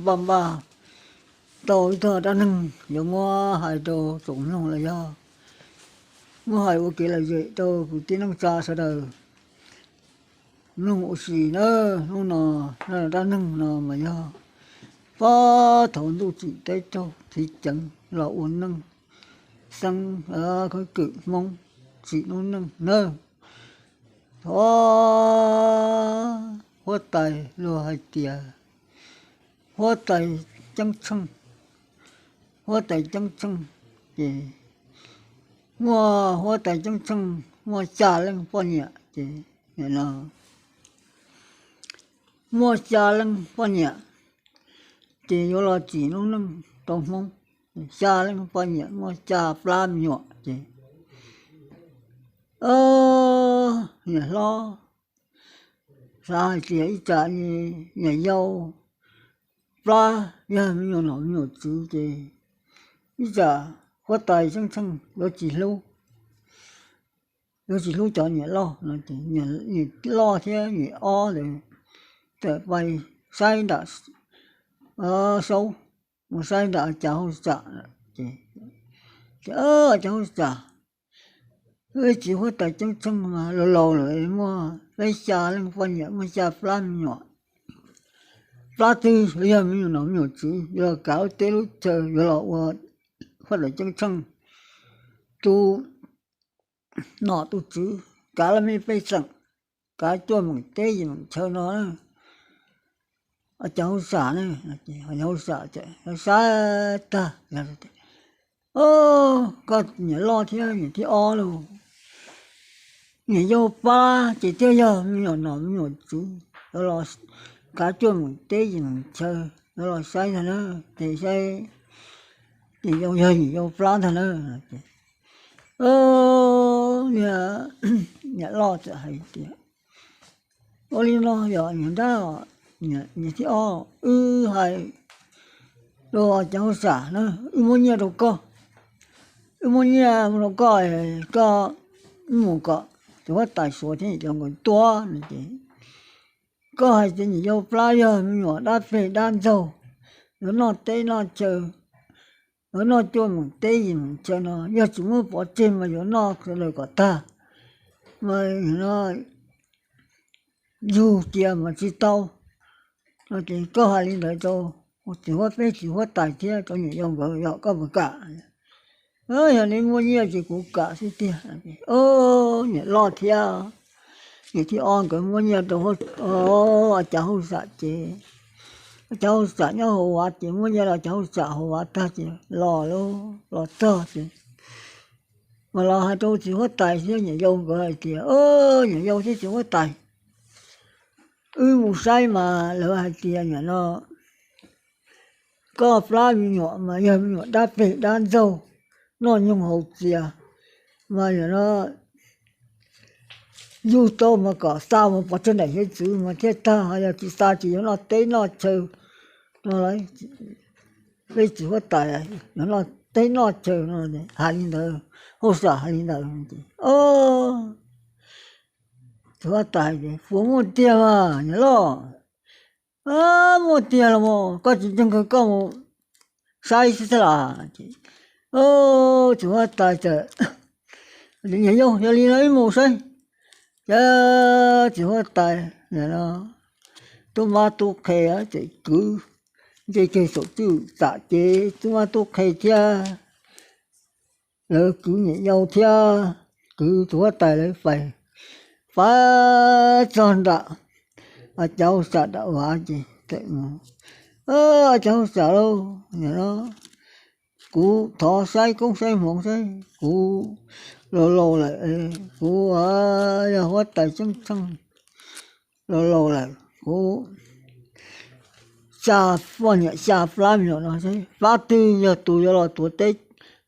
npaj npaj tau ib tug dab neeg yuav muab hais rau tsoom mloog los yog muab hais ua kev lom zem rau kwv tij neej tsa sawv daws mloog ua si na. Hnub no dab neeg no mas yog pab thaum ntuj tsim teb raug thiv ceev los ua neej xeeb, khawb kwm Hmoob tsim noob neej na. Thov huab tais luag hais tias huab tais Ceeb Tsheej, huab tais Ceeb Tsheej ces muaj huab tais Ceeb Tsheej muaj xya leej poj niam ces nim no muaj xya leej poj niam ces yuav los tsim noob neej rau Hmoob. Xya leej poj niam muaj xya plab me nyuam ces niam hlob xav hais tias ib tsam niam yau plab yog me nyuam nom me nyuam tswv ces ib tsam huab tais Ceeb Tsheej yuav tsis hlub, yuav tsis hlub cov niam loj no ces niam loj thiab niam ob ntawd txawm pais saib nram Saub, mus saib nram Cas Hauj Sam ces, Cas Hauj Sam, wb txiv huab tais Ceeb Tsheej mas laus laus lawm, muaj peb xya leej poj niam, muaj xya plab me nyuam, plab twg yog me nyuam nom me nyuam tswv yuav los kav lub teb lub chaw, yuav los ua huab tais Ceeb Tsheej tus nom tus tswv, kav lub me pej xeem, kav cuaj meem teb yim meem chaw no. Cas Hauj Sam ne, Cas Hauj Sam saib tag, Koj niam loj thiab niam thib ob lauj, niam yau plab ces thiaj yog me nyuam nom me nyuam tswv, yuav los kav cuaj meem teb yim meem chaw, yuav los saib ntag na, ces saib niam yau yog niam yau plab ntag na. Niam loj txawm hais tias, Ua li no yog niam nrab, niam thib ob, wb hais rau Cas Hauj Sam na, wb muab nyiaj rau koj, wb muab nyiaj rau koj, koj mus kom tus huab tais Suav thiab niam yau nkawd tuag no ces koj hais tias niam yau plab yog me nyuam dab peg dab ntxaug, yuav noj teb noj chaw, yuav noj cuaj meem teb yim meem chaw no, yog tsis muab pov tseg mas yuav noj sawv daws kom tag, mas yug cia mas tsis tau no ces koj hais li ntawd rau txiv huab, peb txiv huab tais thiab rau niam yau nkawd yog koj puas kam? Yog li muaj nyiaj ces kuv kam xwb tiag. Niam loj thiab niam thib ob nkawd muab nyiaj rau Cas Hauj Sam ces Cas Hauj Sam nyob hauv vav ces muab nyiaj rau Cas Hauj Sam hauv vav tag ces los, los txog ces mas los hais rau txiv huab tais thiab niam yau nkawd hais tias, Niam yau thiab txiv huab tais, wb mus saib mas lawv hais tias nim no koj plab me nyuam mas yog me nyuam dab peg dab ntxaug, noj nyoog haus txias, mas nim no yug tau mas kom xa mus pov tseg nram hiav txwv mas thiaj tag, ho yog tsis xa ces yuav noj teb noj chaw no. Peb txiv huab tais yuav noj teb noj chaw no, hais li ntawd, Hauj Sam hais li ntawd. Txiv huab tais, Puas muaj tiag mas niam loj? Muaj tiag los mas koj tsis ntseeg kawg koj mus saib xwb xwb las. Txiv huab tais txawm, Niam yau, yog li no wb mus saib. Ces txiv huab tais tub mab tub qhe txawm kwv nce kiag saum twj ywm tsam ces tub mab tub qhe thiab lawv kwv niam yau thiab kwv txiv huab tais lawv pais, pais txog nram Cas Hauj Sam nram vav ces, Cas Hauj Sam lauj, kuv thov saib koob saib hmoov saib, kuv laus laus lawm, kuv yog huab tais Ceeb Tsheej, laus laus lawm, kuv xya poj niam xya plab me nyuam no, plab twg yog tus yuav los tuav teb,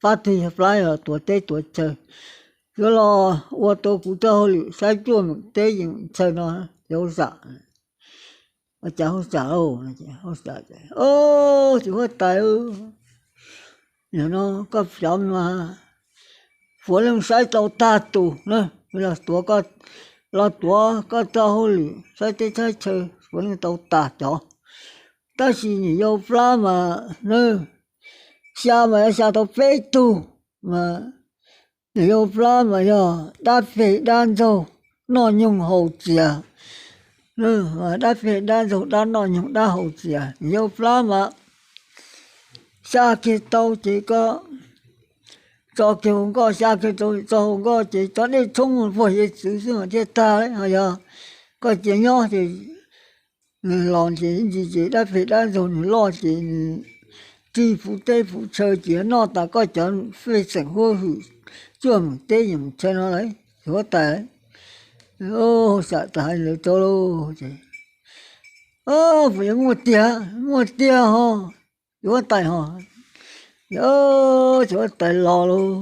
plab twg yog plab yuav los tuav teb tuav chaw, yuav los ua tau kuv txoj hauj lwm saib cuaj meem teb yim meem chaw no, Cas Hauj Sam. Cas Hauj Sam lauj, Cas Hauj Sam, Txiv huab tais, nim no koj xyov mas, puav leej saib tau tag tus na, los tuav, los tuav koj txoj hauj lwm saib teb saib chaw puav leej tau tas cov, Tab sis niam yau plab mas, xya mas yuav xya tau peb tug, mas niam yau plab mas yog dab peg dab ntxaug noj nyoog haus txias. Dab peg dab ntxaug dab noj nyoog dab haus txias, niam yau plab mas xya kiag tau ces koj tso kiag hauv nkoj, xya kiag tau tso hauv nkoj ces tso dej tshoob puag hiav txwv xwb mas thiaj tag. Ho yog koj cia nyob ces los ces ntsis ces dab peg dab ntxaug nws loj ces nws tig puv teb puv chaw ces noj tas koj cov fej xeem huab hwm cuaj meem teb yeem chaw no lawm, huab tais. Xam tas hais ntawd rau lauj ces, puas yuav muaj tiag, muaj tiag ho, huab tais ho. Ces huab tais los lauj,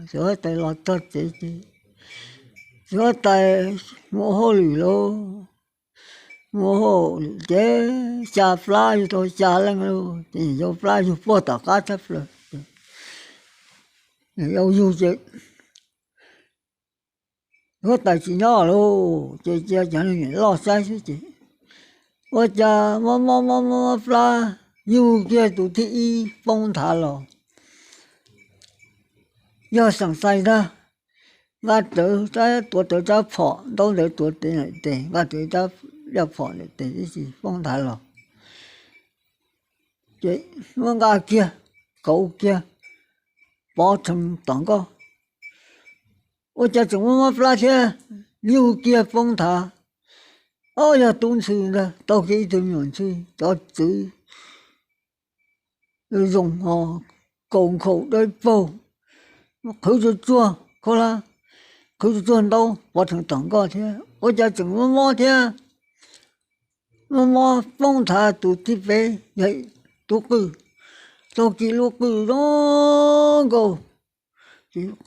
ces huab tais los txog tsev ces, ces huab tais mus ua hauj lwm lauj, mus ua hauj lwm ces xya plab yug tau xya leej lauj ces niam yau plab yug puag tom qab tshaj plaws. Niam yau yug ces huab tais tsis nyob lauj ces cia cov neeg niam loj saib xwb ces ua cas mob mob mob mob plab yug kiag tus thib ib poob nthav los. Yog Xeem Xais ntag, nqa rawv, tuav rawv rab phom, ntaub ntawv tuav tes ntaim tes, nqa rawv rab phom ntaim tes tib si poob nthav los. Ces muab nqa kiag, kauv kiag, pov rhees tom nkoj. Ua cas tseem muaj mob plab thiab, yug kiag poob nthav. Ob, yog tub ntxhw ntag, tau kiag ib tug me nyuam ntxhw, cov txwv zoo ho kaus nkhaus dawb paug, qhwv tsuag tsuag khaub hlab, qhwv tsuag tsuag ntaub pov rhees tom nkoj thiab. Ua cas tseem muaj mob thiab, muaj mob poob nthav tus thib peb yog tub qwj, tau kiag lub qwj zoo nkauj,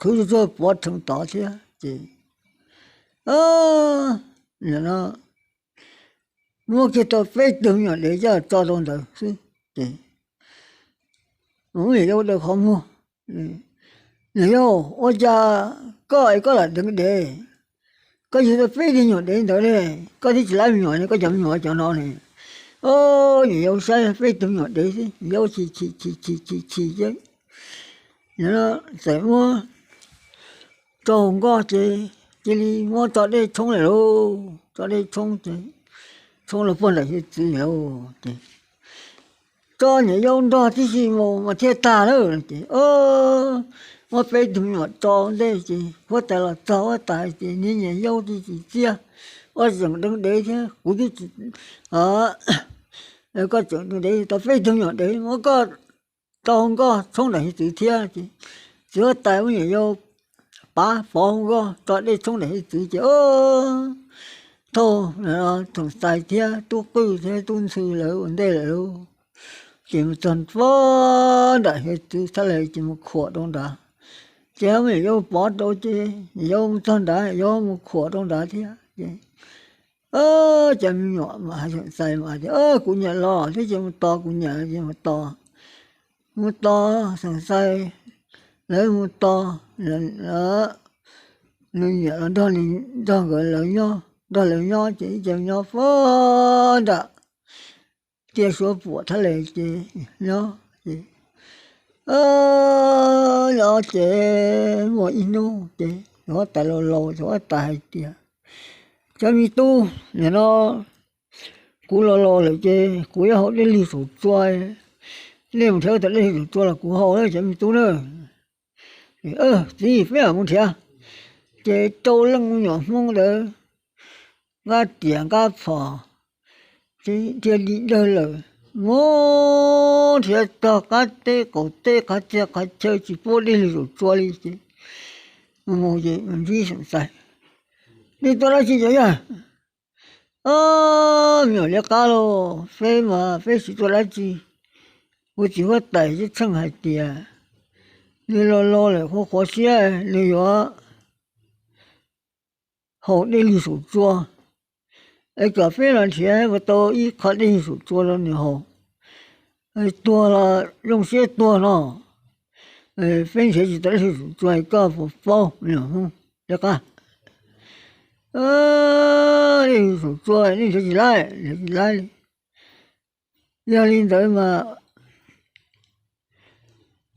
qhwv tsuag tsuag pov rhees tod thiab ces muab kiag tau peb tug me nyuam dev coj tso rau ntawd xwb ces niam yau daws qhov muag, niam yau, ua cas koj es koj lam deev dev, koj yug tau peb tug me nyuam dev ntawd ne, koj thiaj tsis laib me nyuam ne, koj cov me nyuam cov no ne. Niam yau saib peb tug me nyuam dev xwb, niam yau chim chim chim chim chim chim ces txawm muab rau hauv nkoj ces cia li muab tso dej tshoob lawm lauj, tso dej tshoob ces tshoob los puag nram hiav txwv lawm ces tso niam yau nrog tib si mus mas thiaj tag lawm ces muab peb tug me nyuam tso ntej ces huab tais los txog, huab tais ces niag niam yau tsis tsim txiaj, ua tseem deev dev thiab kuv twb tsis, koj tseem deev dev tau peb tug me nyuam dev, muab koj rau hauv nkoj tshoob nram hiav txwv thiab ces txiv huab tais muab niam yau pav pov hauv nkoj tso dej tshoob nram hiav txwv ces thauj Xeem Xais thiab tub qwj thiab tub ntxhw lawv ua ntej lawm lauj. Ces mus txog puag nram hiav txwv thaj lawm ces mus khuam rau nrad. Ces muab niam yau pov rau ces niam yau mus txog nrad, niam yau mus khuam rau nrad thiab ces cov me nyuam mas Xeem Xais mas tias, kuv nyiam los thiab ces mus tos, kuv nyiam ces mus tos. Mus tos Xeem Xais, lawv mus tos, nws nyiam los nrog, nrog nkawd lawv nyob, nrog lawv nyob ces ib co nyob puag nram tiaj suab puam thaj lawm ces nyob ces nyob ces muaj ib hnub ces huab tais laus laus, huab tais hais tias, cov me tub, nim no kuv laus laus lawm ces kuv yuav haus dej lwg saum tsua. Nej mus nrhiav tau dej lwg saum tsua los kuv haus, cov me tub na. Txiv, peb mam mus nrhiav. Ces rau leej me nyuam Hmoob ntawd nqa riam nqa phom, thiaj li dawg lawm, mus nrhiav tog qab teb qaum teb qhov txhia qhov chaw tsis pub dej lwg saum tsua li ces mus ces ntsib Xeem Xais, nej tuaj dab tsi cov yawg? Me nyuam liab qab lauj, peb mas peb tsis tuaj dab tsi. Kuv txiv huab tais twb tsheej hais tias nws laus laus lawm, qhuav qhuav siab nws yuav haus dej lwg saum tsua, es kom peb los nrhiav ua tau ib qho dej lwg saum tsua rau nws haus. Tuag los zoo siab tuag no, peb nrhiav tsis tau dej lwg saum tsua, koj puas paub me nyuam Hmoob liab qab? Dej lwg saum tsua nej nrhiav tsis laib, nrhiav tsis laib li. Yog li ntawd mas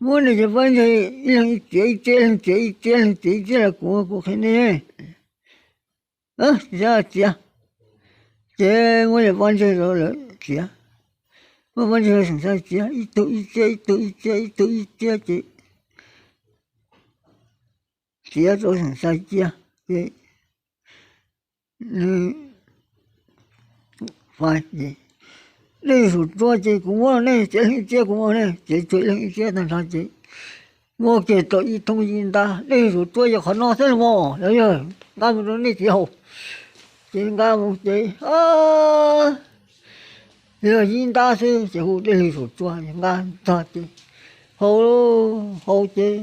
muab nej cov pob ntseg ib leeg ib txiav ib txiav, ib leeg txiav ib txiav, ib leeg txiav ib txiav los kuv, kuv qhia nej. Txiav, txiav. Ces muab cov pob ntseg rau lawv txiav. Muab pob ntseg rau Xeem Xais txiav, ib tug ib txiav, ib tug ib txiav, ib tug ib txiav ces txiav rau Xeem Xais cia. Ces nws, dej Suav Tsua ces kuv muab nej txiav, leeg ib txiav kuv muab nej txiav, tsuas leeg ib txiav tag nrho ces muab kiag tau ib thoob yib ntab. Dej Suav Tsua yog qhov no xwb los mas, yog, yog nqa mus rau nej txiv haus. Ces nqa mus ces yog yib ntab xwb ces hu dej Suav Tsua nqa txog ces haus, haus ces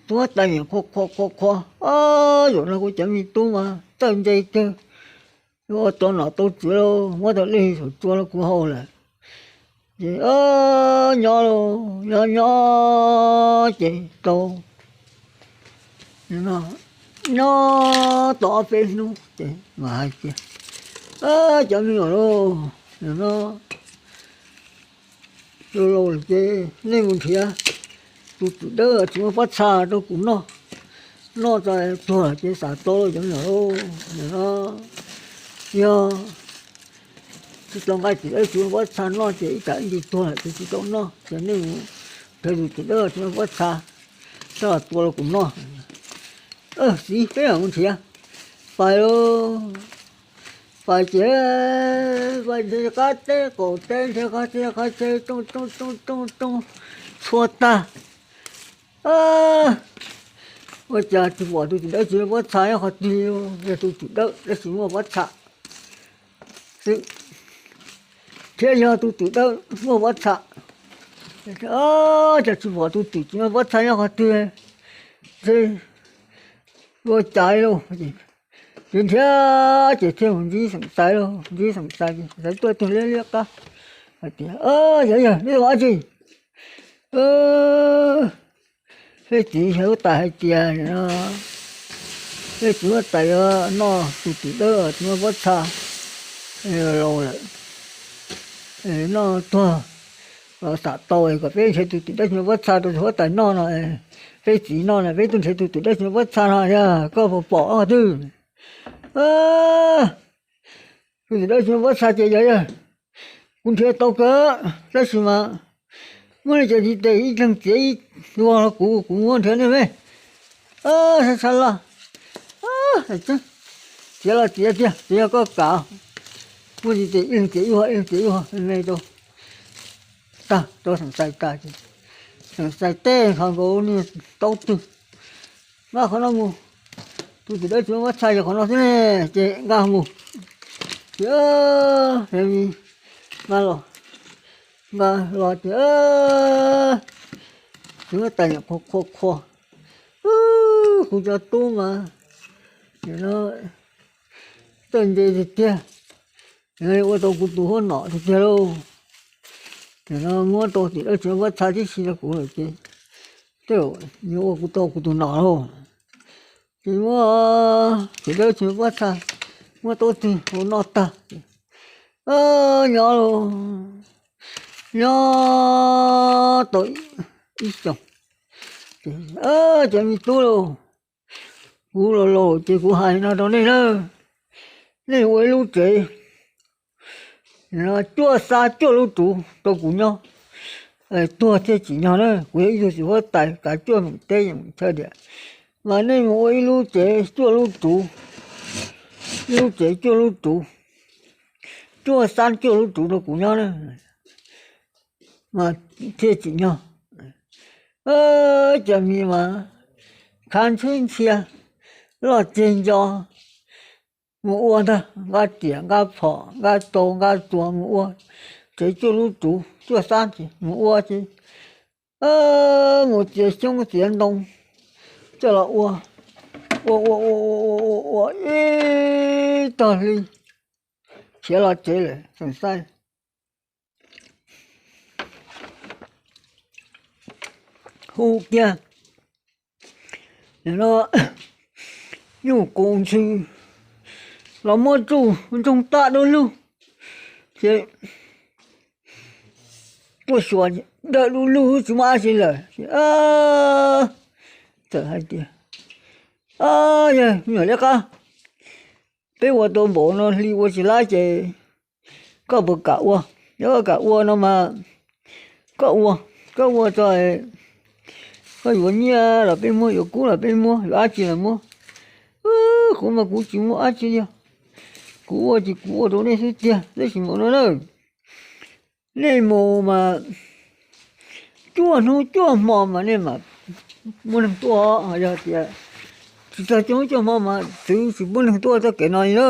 huab tais niam qhuas qhuas qhuas qhuas, zaum no kuv cov me tub mas txawj ntse kawg, ua tau nom tau tswv lauj, muab tau dej Suav Tsua los kuv haus lawm. Ces nyob lauj, nyob nyob ces tau nyob tau ob peb hnub ces mas hais tias, cov me nyuam lauj, no laus laus ces nej mus nrhiav tus twm dawb tsis muaj pob txha rau kuv noj. Noj tau tuag ces xav tau cov me nyuam lauj, no yog tsis tau nqa twm dawb tsis muaj pob txha noj ces ib tsam ib ntsis tuag lawm ces tsis tau noj, ces nej mus nrhiav tus twm dawb tsis muaj pob txha coj los tua rau kuv noj. Txiv, peb mam mus nrhiav. Pais lauj, pais ces pais nrhiav qab teb qaum teb, nrhiav qhov txhia qhov chaw rooj rooj rooj rooj rooj txhua tag. Ua cas tsis pom tus twm dawb tsis muaj pob txha nyob qhov twg, yog tus twm dawb tab sis muaj pob txha xwb, thiab yog tus twm dawb muaj pob txha, cas tsis pom tus twm tsis muaj pob txha nyob qhov twg, ua cas lauj. Ces nrhiav ces thiaj mus ntsib Xeem Xais lauj, ntsib Xeem Xais ces Xeem Xais tuaj tus liab liab qab hais tias, yog yog nej ua dab tsi? Peb txiv huab tais hais tias peb txiv huab tais yuav noj tus twm dawb tsis muaj pob txha, laus lawm, noj tuag, xam tau kom peb nrhiav tus twm dawb tsis muaj pob txha rau tus huab tais noj no, peb txiv noj no, peb tuaj nrhiav tus twm dawb tsis muaj pob txha no, yog koj puas pom qhov twg? Tus twm dawb tsis muaj pob txha ces yog, yog, kuv nrhiav tau kawg, tab sis mas muab nej cov txiv tes ib leeg txiav ib tug los kuv, kuv muab nrhiav nej me. Sab sab laj, txiav los txiav tiag, txiav yog koj kam. Muab txiv tes ib leeg txiav ib hua, ib leeg txiav ib hua me rau, tag rau Xeem Xais tas ces Xeem Xais teb qhov nkaus niag taub twg, nqa qhov no mus, tus twm dawb tsis muaj pob txha yog qhov no xwb ne, ces nqa mus. Ces nqa los, nqa los ces tus huab tais niam qhuas qhuas qhuas, kuv cov tub mas txawj ntse tiag tiag, ua tau kuv tus huab nom tiag tiag lauj. Ces no muab tau twm dawb tsis muaj pob txha tib si rau kuv lawm ces tej zaum yuav ua kuv tau kuv tus nom lauj. Ces muab twm dawb tsis muaj pob txha, muab taub twg ua noj tag, nyob lauj, nyob tau ib xyoos, ces cov me tub lauj, kuv laus laus ces kuv hais no rau nej na, nej ua ib lub tsev cuaj xab cuaj lub tsuv rau kuv nyob, tuag thiaj tsim nyog na. Kuv yog ib tug txiv huab tais kav cuaj meem teb meem chaw diam, mas nej mus ua ib lub tsev cuaj lub tsuv, ib lub tsev cuaj lub tsuv, cuaj xab cuaj lub tsuv rau kuv nyob na, mas thiaj tsim nyog. Cov me mas khav ntxhwb ntxhia, loj tseg nco, mus ua ntag, nqa riam nqa phom nqa tau nqa tsuas mus ua, tsev cuaj lub tsuv cuaj xab ces mus ua ces mus txiav xyoob txiav ntoo coj los ua, ua ua ua ua ua ua ib tog hli, khiav los tsev lawm Xeem Xais. Hu kiag no nyuj qus ntxhw los muab tsuj ntsoog tag dua lug, Ces tuaj xyuas, dawm du lug tsis muaj dab tsi lawm. Txawm hais tias, Yog me nyuam liab qab, peb ua tau npaum no hli ua tsis laib ces koj puas kam ua? Yog koj kam ua no mas koj ua, koj ua tso, koj yuav nyiaj los peb muab, yuav kub los peb muab, yuav dab tsi los muab. Kuv mas kuv tsis muaj dab tsi li os. Kuv ua ces kuv ua rau nej xwb tiag, tab sis npaum no na, nej mus mas cuaj hnub cuaj hmo mas nej mam muaj neeg tuaj. Yog tias tsis txog cuaj hnub cuaj hmo mas txwv tsis muaj neeg tuaj txoj kev no li na,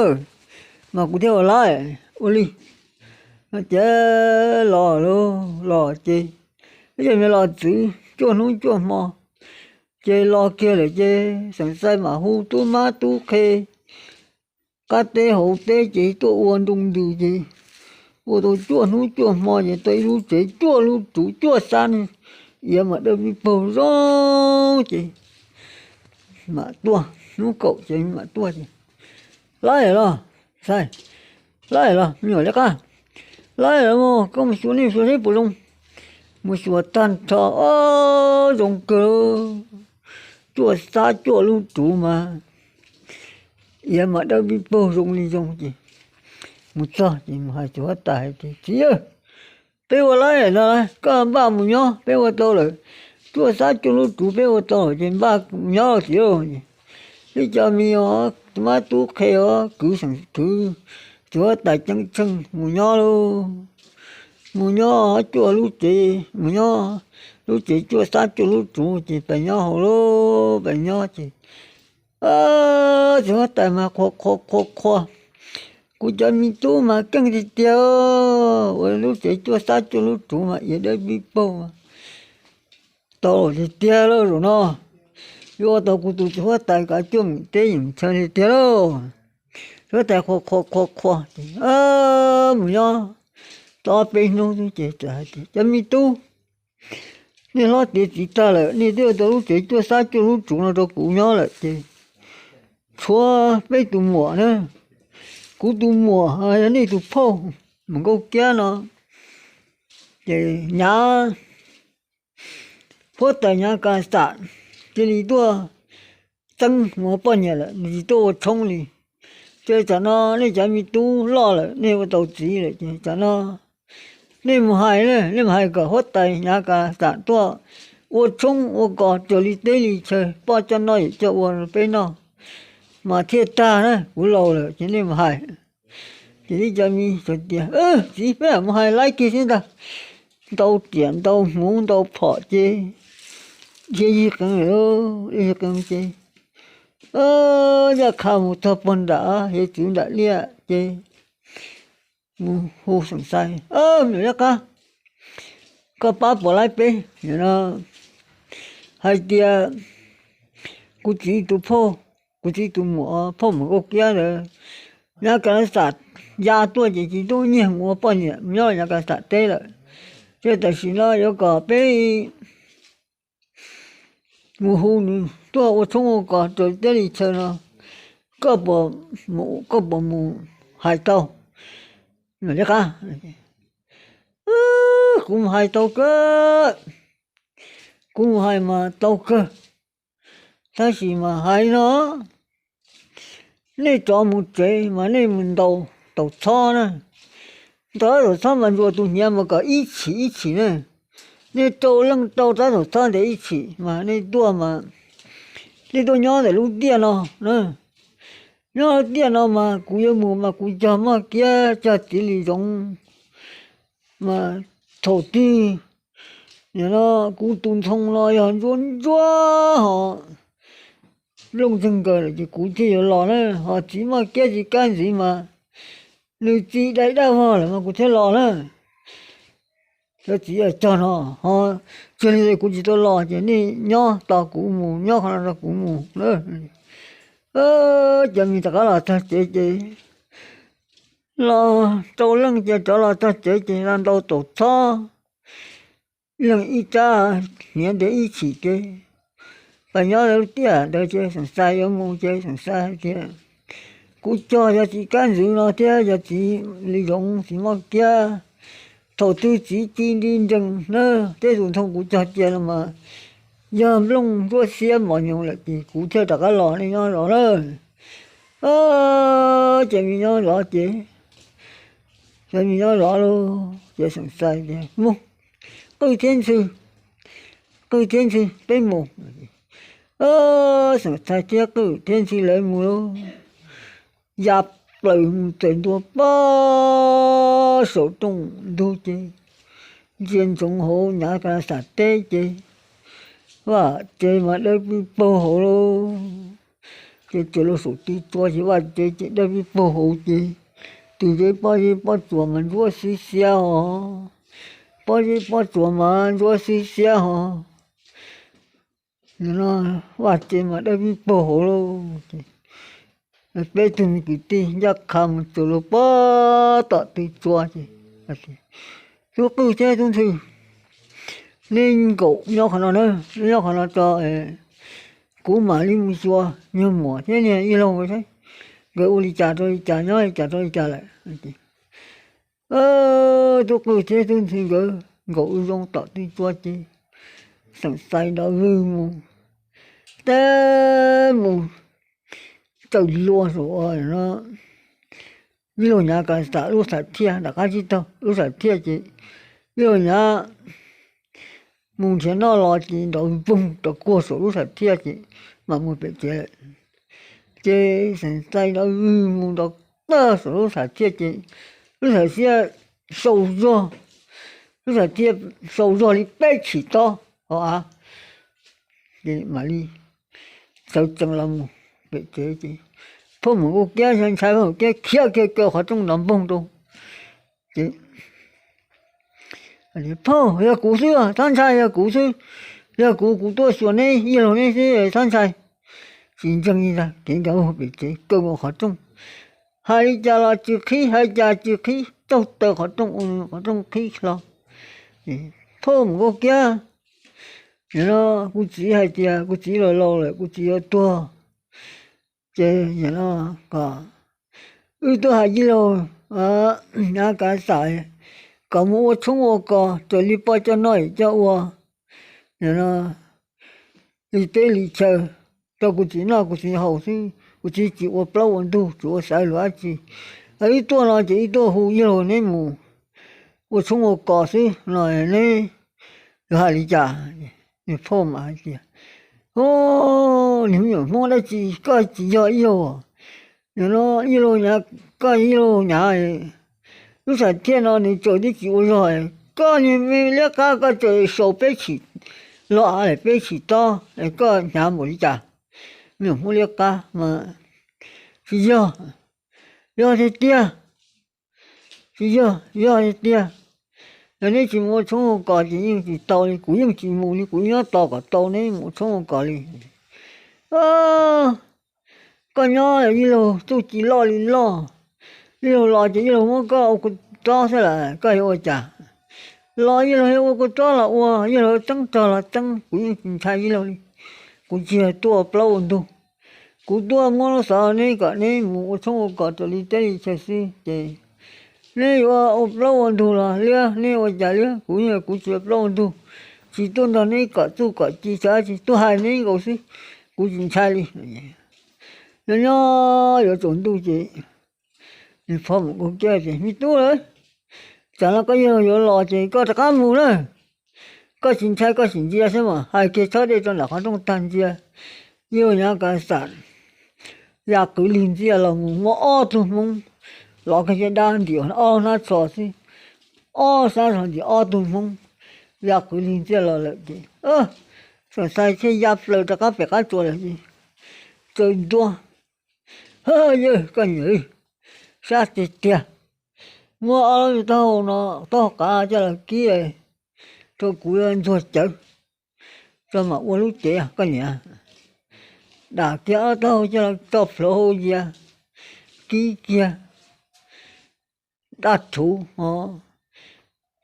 mas kuv thiaj ua laib. Ua li no ces los lauj, los ces, ib yam li los txwv cuaj hnub cuaj hmo, ces los kiag lawm ces Xeem Xais mam hu tub mab tub qhe qab teb hauv teb ces tuaj ua nroo ntws ces ua tau cuaj hnub cuaj hmo ces tau ib lub tsev cuaj lub ruv cuaj xab ne, iav mam dawb pib paug zoo ces mam tuaj, hnub kaum ces mam tuaj ces, Laib los, Xais, laib los me nyuam liab qab, laib los mas koj mus xyuas nej xyuas seb puas zoo. Mus xyuas tag nrho, o, zoo kawg, cuaj xab cuaj lub ruv mas iav mam dawb pib paug zoo li zoo ces mus txog ces mus hais tus huab tais hais tias, Txiv, peb ua laib no, koj npaj mus nyob, peb ua tau lawm. Cuaj xab cuaj lub ruv peb ua tau lawm ces npaj mus nyob txiv lauj. Ib co me os, tub mab tub qhe os, kwv Xeem, kwv tus huab tais ceeb tsheej mus nyob lauj. Mus nyob cuaj lub tsev, mus nyob lub tsev cuaj xab cuaj lub ruv ces pais nyob hauv lauj, pais nyob ces tus huab tais mas qhuas qhuas qhuas qhuas, Kuv cov me tub mas keej tiag tiag, ua lub tsev cuaj xab cuaj lub ruv mas iav dawb pib paug, tau tiag tiag lauj zaum no. Yuav ua tau kuv tus huab tais kav cuaj meem teb yeem chaw tiag tiag lauj. Huab tais qhuas qhuas qhuas qhuas, mus nyob tau ob peb hnub xwb ces txawm hais tias, Cov me tub, nej hlob tiav txiv tag lawm, nej twb ua tau lub tsev cuaj xab cuaj lub ruv no rau kuv nyob lawm ces tshuav peb tus muam na, kuv tus muam yog nej tus phauj Mus Nkauj Kiab no, ces Nyav, huab tais Nyav Kas Xam cia li tuaj txeeb mus ua poj niam lawm, nws tsis tuaj ua tshoob li. Ces tsam no nej cov me tub loj lawm, nej ua tau txiv lawm ces tsam no nej mus hais, nej mus hais kom huab tais Nyav Kas Xam tuaj ua tshoob ua kos raws li teb li chaw, poj coj noj yawm coj ua rau peb noj mas thiaj tag na, kuv laus lawm ces nej mus hais. Ces ib co me hais tias, Txiv, peb lam mus hais laib kiag xwb ntag. Ntau riam ntau hmuv ntau phom ces dhia yig qees lawm, dhia yig qees ces ncaj qha mus txog puag nram hiav txwv nram liaj ces mus hu Xeem Xais, Me nyuam liab qab, koj pab puas laib peb? Hais tias kuv txiv tus phauj, kuv txiv tus muam phauj Mus Nkauj Kiab ntawd, Nyav Kas Xam ya tuaj ces tsis tub nyiag mus ua poj niam nyob Nyav Kas Xam teb lawm. Ces tam sim no yuav kom peb mus hu nws tuaj ua tshoob ua kos raws teb li chaw no, koj puas mus, koj puas mus hais tau? Liab qab, kuv mus hais tau kawg, kuv mus hais mas tau kawg. Tab sis mas hais no, nej rov mus tsev mas nej mus ntaus taus txhob na. Ntaus taus txhob mas ntsuas tus hniav mas kom ib tshim ib tshim na. Nej rau leej rau rab taus txhob ntawd ib tshim mas nej tuaj mas, nej tuaj nyob ntawm lub tiaj no na. Nyob lub tiaj no mas kuv yuav mus mas kuv cog moj kiab cog txiv li zoov mas thaum twg nim no kuv tus ntxhoo no yog ntsuab ntsuab ho looj zeeg nkaws lawm ces kuv thiaj yuav los na. Ho txiv moj kiab txiv kab ntxiv mas nws txi dai daj vog lawm mas kuv thiaj los na. Cov txiv cog no ho tsis li kuv tsis tau los ces nej nyob tos kuv mus, nyob qhov no tos kuv mus na. Cov me rov qab los txog tsev ces los rau leej ces rov los txog tsev ces los ntaus taus txhob, leej ib rab hniav ntawd ib tshim ces pab nyob lub tiaj ntawd ces Xeem Xais yuav mus ces Xeem Xais hais tias, kuv cog yog txiv kab ntxwv no thiab yog txiv li zoov txiv moj kiab, thaum twg txiv ci nti nrees na, tej tus ntoo kuv cog cia no mas yog nplooj ntsuab xiab mos nyoos lawm ces kuv thiaj rov qab los nej nyob zov na. Ces me nyob zov ces, ces me nyob zov lauj ces Xeem Xais tias mus, Qwj thiab Ntxhw, Qwj thiab Ntxhw peb mus. Xeem Xais thiab Qwj thiab Ntxhw lawv mus lauj, ya plaws mus txawm ntua pog saum rooj ntug ces ntsia ntsoov hauv Nyav Kas Xam teb ces vaj tsev mas dawb pib paug hauv lauj. Ces txawm los saum tw tsua ces vaj tsev ces dawb pib paug hauv ces tus zeb pob zeb pob tsuas mas ntsuab xib xiab hos, pob zeb pob tsuas mas ntsuab xib xiab hos. No vaj tsev mas dawb pib paug hauv lauj. Peb tug me kwv tij ncaj qha mus txog los pog tom tw tsua ces, Tub Qwj thiab Tub Ntxhw, nej nkaum nyob qhov no na, nyob qhov no tso, kuv mam li mus xyuas niag muam thiab niag ib laug saib nkawd ua li cas rau li cas, nyob li cas rau li cas lawm. Tub Qwj thiab Tub Ntxhw nkawd nkaum ua zoo tom tw tsua ces Xeem Xais nrov vwg mus, teb mus txawm luag saum ib laug Nyav Kas Xam lub xam thiaj nram qab tsib taug lub xam thiaj ces ib laug Nyav mus nrhiav noj los ces nrov npoog rov kuag saum lub xam thiaj ces mam mus pem tsev lawm. Ces Xeem Xais nrov vwg mus nrov tag saum lub xam thiaj ces lub xam thiaj sau zog, lub xam thiaj sau zog li peb tshim tob hauv av. Ces mam li sawv tsees los mus pem tsev ces phauj Mus Nkauj Kiab ntshai ntshai, phauj Mus Kiab khiav kiag kaw qhov rooj nrov npoog rau. Ces, Phauj, yog kuv xwb, tab ntshai yog kuv xwb, yog kuv kuv tuaj xyuas neb ib laug neb xwb tab ntshai. Tsis ntseeg li ntag, kev nkaus pem tsev kaw nkaus qhov rooj. Hais li cas los tsis qhib, hais cas tsis qhib, taug taw qhov rooj, qhov rooj qhib hlo. Phauj Mus Nkauj Kiab, kuv txiv hais tias kuv txiv laus laus lawm, kuv txiv yuav tuag. Ces kom wb tuaj hais tij laug Nyav Kas Xam kom mus ua tshoob ua kos raws li poj coj noj coj ua li teb li chaw rau kuv txiv noj kuv txiv haus xwb, kuv txiv tsis ua plaub ua ntug tsis ua xaiv lus dab tsi. Wb tuaj no ces wb tuaj hu tij laug neb mus ua tshoob ua kos xwb no, neb yuav hais li cas? Nws phauj mas hais tias, Niag me nyuam Hmoob dab tsi, koj tsis yog ib laug. Nim no ib laug Nyav, koj ib laug Nyav, lub xam thiaj no nws tseem twb tsis ua zog, koj niag me liab qab koj tseem sau peb tshim los av peb tshim tob, koj hnyav npaum li cas? Me nyuam Hmoob liab qab mas tsis yog, yog tiag tiag, tsis yog, yog tiag tiag. Yog neb tsis mus ua tshoob ua kos ces yeej tsis tau li, kuv yeej tsis mus li, kuv nyob tos kom tau neb mus ua tshoob ua kos li. Koj nyob ib laug txuj ci loj li loj, ib laug los ces ib laug muab koj ua kua txob xwb lawm, koj yuav ua cas? Los ib laug yuav ua kua txob los ua, ib laug txeeb rog los txeeb, kuv yeej tsis ntshai ib laug li. Kuv tsis yog tuaj ua plaub ua ntug, kuv tuaj muab lub xov neb kom neb mus ua tshoob ua kos raws li teb li chaw xwb ces neb yuav ua plaub ua ntug los liab, neb ua cas liab, kuv yeej kuv tsis ua plaub ua ntug, tsis tuaj nrog neb kom txuj kom ci, tsis tuaj hais neb nkaus xwb, kuv tsis ntshai li. Nyob nyob yuav tsaus ntuj ces nws phauj Mus Nkauj Kiab tias, Me tub, tsam no koj ib laug yuav los ces koj rov qab mus na. Koj tsis ntshai koj sim ntsia xwb mas. Hais kiag txhob dej rau nram qhov rooj tag ntsia, ib laug Nyav Kas Xam ya qwv lig ntxiaj los mus muaj ob tug Hmoob lov kiag caj dab ntim ob hnab tsho xwb, ob sab zog ntim ob tug Hmoob ya qwv lig ntxiaj los lawm ces Xeem Xais thiaj ya plaws rov qab pem qab tsua lawm ces txawm ntua, Yawg koj niam, sab tiag tiag, muab ob lub taub hau no, taub hau qav coj los kib rau kuv ntxuag cawv tso mam ua lub cev koj niam. Dam kiag ob taub hau coj los tso plhuav hauv yias, kib kiag dab rhuv,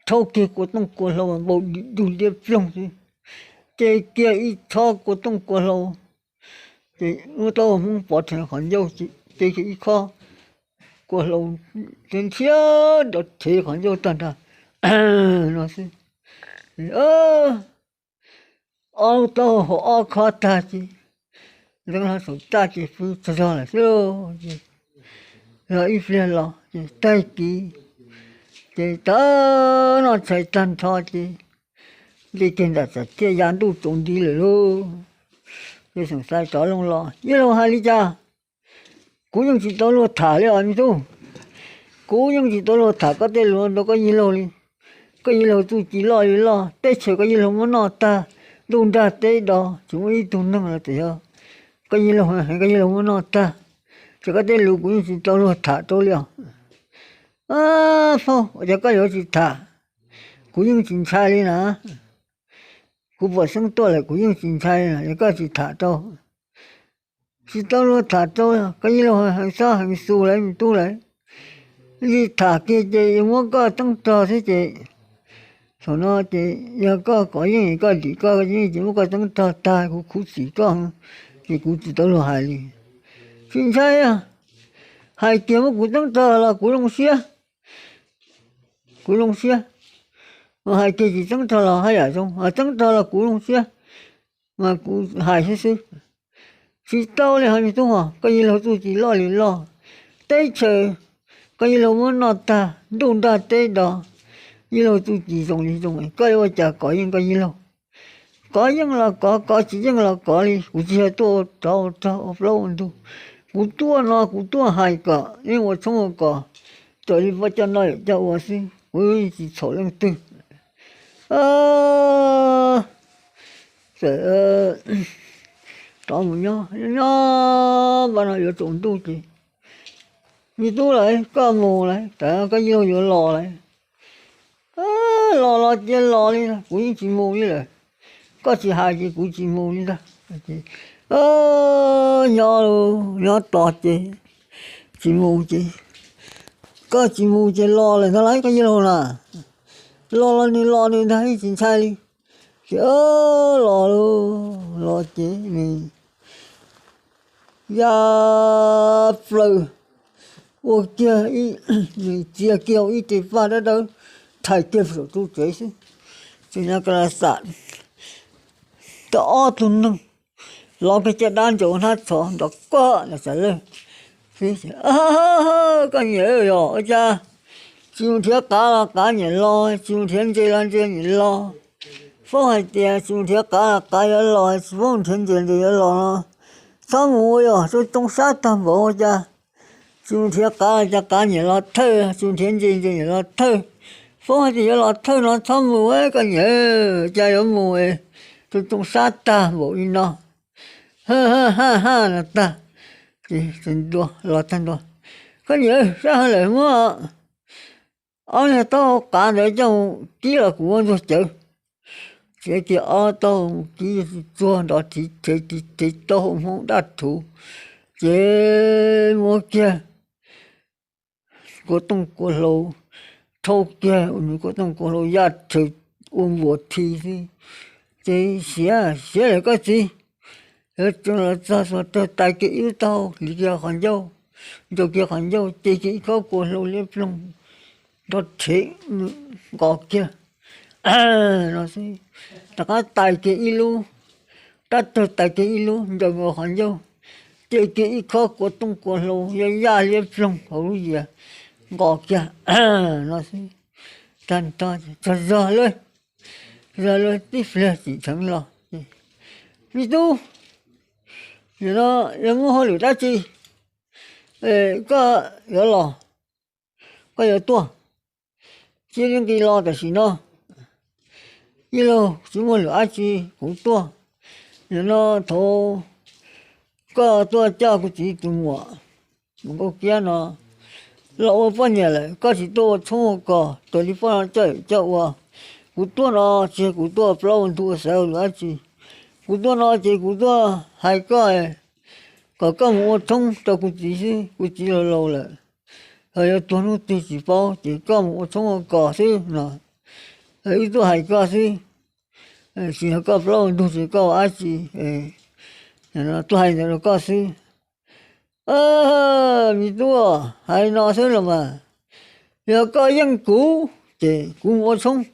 rhaub kiag kua tooj kua hlau npau dug liab ploog xwb, ce kiag ib tshob kua tooj kua hlau, ces lub taub hau Hmoob pov rhe qhov ncauj ces Ces ib khob kua hlau nrhiav nrov rhev qhov ncauj tag nrho no xwb. Ob lub taub hau ob khob tag ces ntxeev hlo saum txaj ces pw tsaug zog lawm xwb lauj. Ces yog ib pliag los ces tag kis ces tag noj tshais tag nrho ces nti kiag nram txaj thiaj ya ntuj tsaus nti lawm lauj. Ces Xeem Xais rov loo los, Yawg laus hais li cas? Kuv yeej tsis tau luag tham li os me tub. Kuv yeej tsis tau luag tham koj tej lus ntawd rau koj yawg laug li. Koj yawg laug txuj ci loj li loj, teb chaws koj yawg laug muab noj tag, ntuj nrag teb do, tsis muaj ib tug neeg los txawm yog koj yawg laug heev koj yawg laug muab noj tag. Ces koj tej lus kuv yeej tsis tau luag tham rau li os. Fauj, ua cas koj yuav tsis tham? Kuv yeej tsis ntshai li na. Kuv pom xeeb tuaj lawm kuv yeej tsis ntshai li na, yog koj tsis tham rau. Tsis tau luag tham rau, koj yawg laug heev xob heev xus lawm me tub lawm. Tsis tham kiag ces yuav muab koj teeb rog xwb ces thaum no ces yog koj kov yeej koj dim koj yeej ces muab koj teeb rog tag kuv khuv xim koj, ces kuv tsis tau luag hais li. Tsis ntshai, hais kiag muab kuv teeb rog los kuv zoo siab. Kuv zoo siab. Mas hais kiag tsis teeb rog los haj yam zoo, teeb rog los kuv zoo siab. Mas kuv hais xwb xwb. Tsis tau li os me tub os, koj yawg laug txuj ci loj li loj, teb chaws koj yawg laug muab noj tag, ntuj nrag teb do, yawg laug txuj ci zoo li zoo, koj yuav ua cas kov yeej koj yawg laug? Kov yeej los kov, kov tsis yeej los kov li, kuv tsis yog tuaj ua rov ua rog ua plaub ua ntug. Kuv tuaj no kuv tuaj hais kom yeej ua tshoob ua kos, raws li poj coj noj yawm coj ua xwb, kuv tsis txhaum leej twg. Txawm rov mus nyob nyob npaj no yuav tsaus ntuj ces, me tub lawm, koj mus lawm, tas koj yawg laug yuav los lawm. Los los cia los li, kuv yeej tsis mus li lawm. Koj tsis hais ces kuv tsis mus li ntag. Nyob nyob tos ces tsis mus ces, koj tsis mus ces los lawm ntag lauj koj yawg laug na. Los los nws los nws ntag, yeej tsis ntshai li. Ces los los ces nws ya plaws ua kiag, nws txia kiag ua ib re paj dawb dawb, thais kiag saum ru tsev xwb. Ces nyob ka la xam tau ob tug neeg lov kiag caj dab ntsaum hnab txhov nrov koj na xav lawj. Koj niam, yog ua cas tsis mus nrhiav qav los qav nyiam los, tsis mus nrhiav ntses los ntses nyiam los? Foob hais tias tsis mus nrhiav qav los qav yuav los, tsis paub mus nrhiav ntses ntses yuav los no. Txhob mus, yog tsoo tsoo sab tag npaum ua cas tsis mus nrhiav qav los cas qav nyiam los thawj, tsis mus nrhiav ntses ntses nyiam los thawj? Foob hais tias yuav los thawj no txhob mus, koj niam, cas yuav mus tsoo tsoo sab tag npaum li no. Ha ha ha no tag, ces ntua los tag ntua. Koj niam, sab heev lawm, muab ob niag taub hau qav ntawd coj mus kib los kuv ua ntsuag cawv. Txiav kiag ob taub hau mus kib tsuag nrov rhiv rhev rhiv rhev taub hau hmoob daj rhuv, ces muab kiag kua tooj kua hlau, rhaub kiag nws kua tooj kua hlau yaj rhawv ua npuas thi xwb. Ces siav siav lawm koj txiv. Yuav tseev los txog xuas rawg tais kiag ib lub taub hau, hliv kiag qhov ncauj, ntaus kiag qhov ncauj, ce kiag ib khob kua hlau liab ploog nrov rhev nqos kiag no xwb. Rov qab tais kiag ib lub, rab rawg tais kiag ib lub, ntaus nkaus qhov ncauj, ce kiag ib khob kua tooj kua hlau yaj yaj liab ploog hauv lub yias nqos kiag no xwb. Tag nrho txog zog lawm, zog lawm tib pliag tsim dheev los, me tub, nim no yuav muaj hauj lwm dab tsi koj yuav los, koj yuav tuaj? Cia li nqis los tam sim no. Yawg laug, tsis muaj lwm dab tsi, kuv tuaj. Nim no thaum koj tuaj coj kuv txiv tus muam Mus Nkauj Kiab no los ua poj niam lawm, koj tsis tuaj ua tshoob ua kos raws li poj no coj coj ua. Kuv tuaj no tsis yog kuv tuaj plaub ua ntug ua xaiv ua lwm dab tsi. Kuv tuaj no ces kuv tuaj hais koj kom koj mus ua tshoob rau kuv txiv xwb, kuv txiv laus laus lawm, ho yuav tuag hnub twg tsis paub, ces koj mus ua tshoob ua kos xwb no. Wb tuaj hais koj xwb, tsis yog koj plaub ua ntug ces koj ua dab tsi, tuaj hais ntawd rau koj xwb. Me tub, hais no xwb los mas, yog koj yeej kuv ces kuv mus ua tshoob,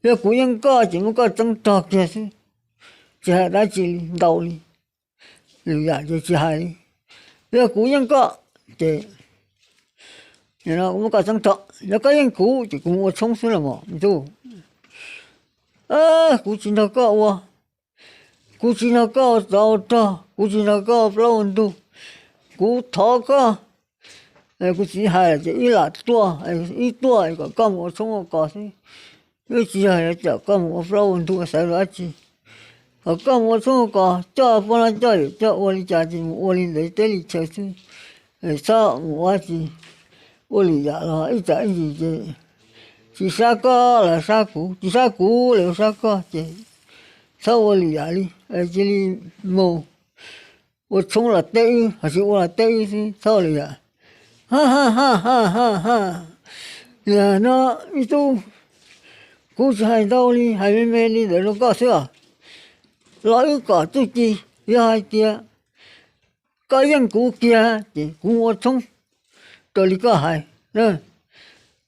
yog kuv yeej koj ces muab koj txeeb rog kiag xwb, tsis hais dab tsi li ntau li, lwm yam ces tsis hais li. Yog kuv yeej koj ces kuv muab koj txeeb rog, yog koj yeej kuv ces kuv mus ua tshoob xwb los mas me tub. Kuv tsis nrog koj ua, kuv tsis nrog koj ua tsov ua rog, kuv tsis nrog koj ua plaub ua ntug. Kuv thov koj, kuv txiv hais ces ib lam tuaj, ib tuaj kom koj mus ua tshoob ua kos xwb, wb tsis yog kom koj mus ua plaub ua ntug ua xaiv los dab tsi. Kom koj mus ua tshoob ua kos, coj poj lab coj yawm coj ua li cas ces mus ua li ntawd teb li chaw xwb, txhob mus ua dab tsi, ua lwm yam los ib tsam ib ntsis ces tsis sab koj los sab kuv, tsis sab kuv los sab koj ces txhob ua lwm yam li, cia li mus ua tshoob los teb wb, ho tsis ua los teb wb xwb, txhob ua lwm yam. Ha ha ha ha ha ha. Yog no me tub, kuv tsis hais ntau li, hais me me li ntawd rau koj xwb os. Los wb kom txuj ci, yog hais tias koj yeej kuv kiag ces kuv mus ua tshoob raws li koj hais,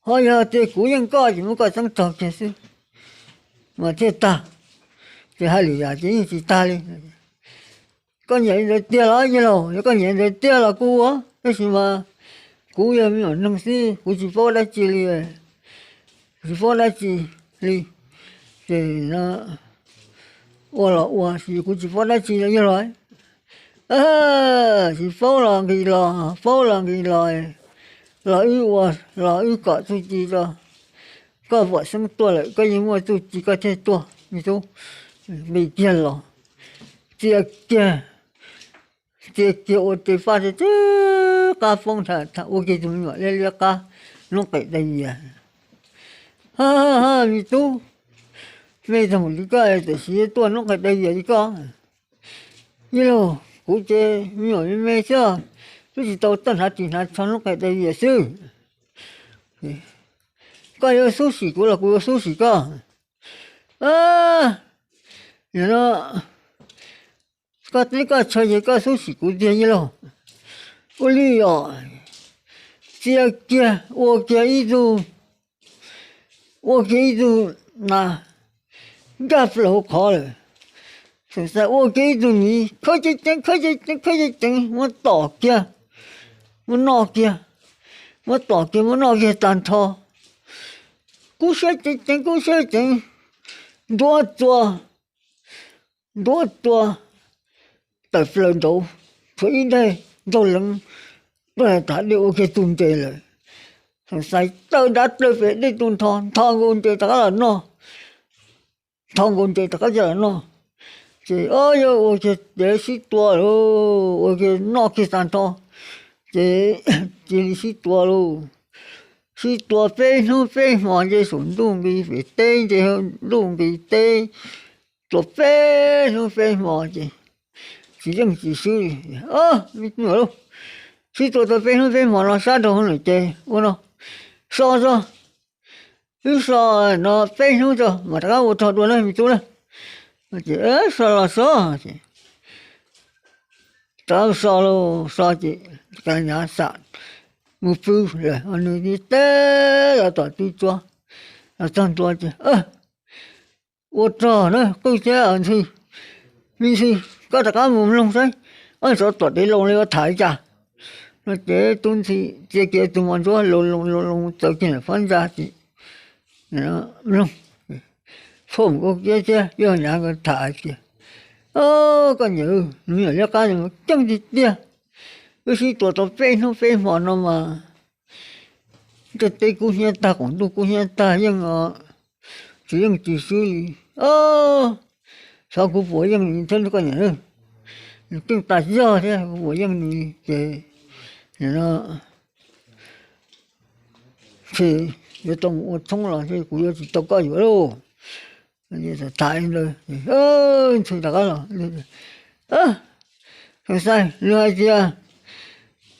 ho yog tias kuv yeej koj ces muab koj txeeb rog kiag xwb mas thiaj tag, ces hais lwm yam ces yeej tsis tag li. Koj nyiam li ntawd tiag los yawg laus? Yog koj nyiam li ntawd tiag los kuj ua, tab sis mas kuv yog me nyuam neeg xwb, kuv tsis paub dab tsi li, tsis paub dab tsi li, ces ua los ua, kuv tsis paub dab tsi li yawg laus. Tsis paub los nqis los, paub los nqis los, los wb ua, los wb kom txuj ci rau. Koj pom xeeb tuaj lawm koj yeej muaj txuj ci koj thiaj tuaj, me tub. Nqis kiag los, txia kiag, txia kiag ua tes faj tib qab poob nthav, ua kiag tus me nyuam liab liab qab noob qes dai vias. Ha ha, me tub, me tug li koj tam sim tuaj noob qes dai vias li koj. Yawg laus, kuv ces me nyuam me me xwb, twb tsis tau txawj hnav ris hnav tsho, noob qes dai vias xwb. Koj yuav xub sim kuv los kuv yuav xub sim koj? Yog no koj teb koj chaw ces koj xub sim kuv tiag yawg laus. Ua li os, txia kiag ua kiag ib tug, ua kiag ib tug nas nkag plaws hauv qhov lawm. Xav xav ua kiag ib tug niv khawb ceev ceev, khawb ceev ceev, khawb ceev ceev, muab tom kiag, muab noj kiag, muab tom kiag muab noj kiag tag nrho. Kub siab ceev ceev, kub siab ceev, ntuav txua, ntuav txua tawm plaws nraud, tshuav ib daig nraug leev, nraug leev tas dej ua kiag tus ntses lawm. Xav xav tawm nrad plaws pem dej tus ntho, ntho nkaus ntses rov qab los noj, ntho nkaus ntses rov qab coj los noj. Ces o yawg ua kiag ces sib tua lauj, ua kiag noj kiag tag nrho, ces cia li sib tua lauj. Sib tua peb hnub peb hmo nce saum ntuj nqis pem teb, nce ntuj nqis teb, tua peb hnub peb hmo ces tsis yeej tsis swb li. Me tub lauj, sib tua tau peb hnub peb hmo no sab nraud lawm ces ua no, so tso, wb so no peb hnub tso mam rov qab ua rog dua na me tub na. Ces so los so ces rov so los so ces ka nyav xam mus pw lawm, nws teb los tom tw tsua los txog ntua ces ua rog na qwj thiab ntxhw, me ntxhw, koj rov qab mus mloog saib, ob tsov tom dev loo li ua tham li cas. No ces tub ntxhw txia kiag tus mos ntsuab loo loo loo loo txawv kiag ntawm phab ntsa ces mloog, phauj Mus Kub Kiab thiab Yawg Nyav nkawd tham hais tias, o koj niam, nws me nyuam liab qab no mas ceeb tiag tiag, wb sib tua tau peb hnub peb hmo no mas ntiaj teb kub hnyiab tag, qaum ntuj kub hnyiab tag yeej tsis yeej tsis swb li. O, xyov kuv puas yeej nws thiab koj niam, nws ceeb tas zog thiab kuv puas yeej nws li ces nim no ces yuav tau mus ua tshoob los kuv yuav tsis tau koj yuav lauj. Tham li ntawd, ntxhw rov qab los, Xav Xais, nws hais tias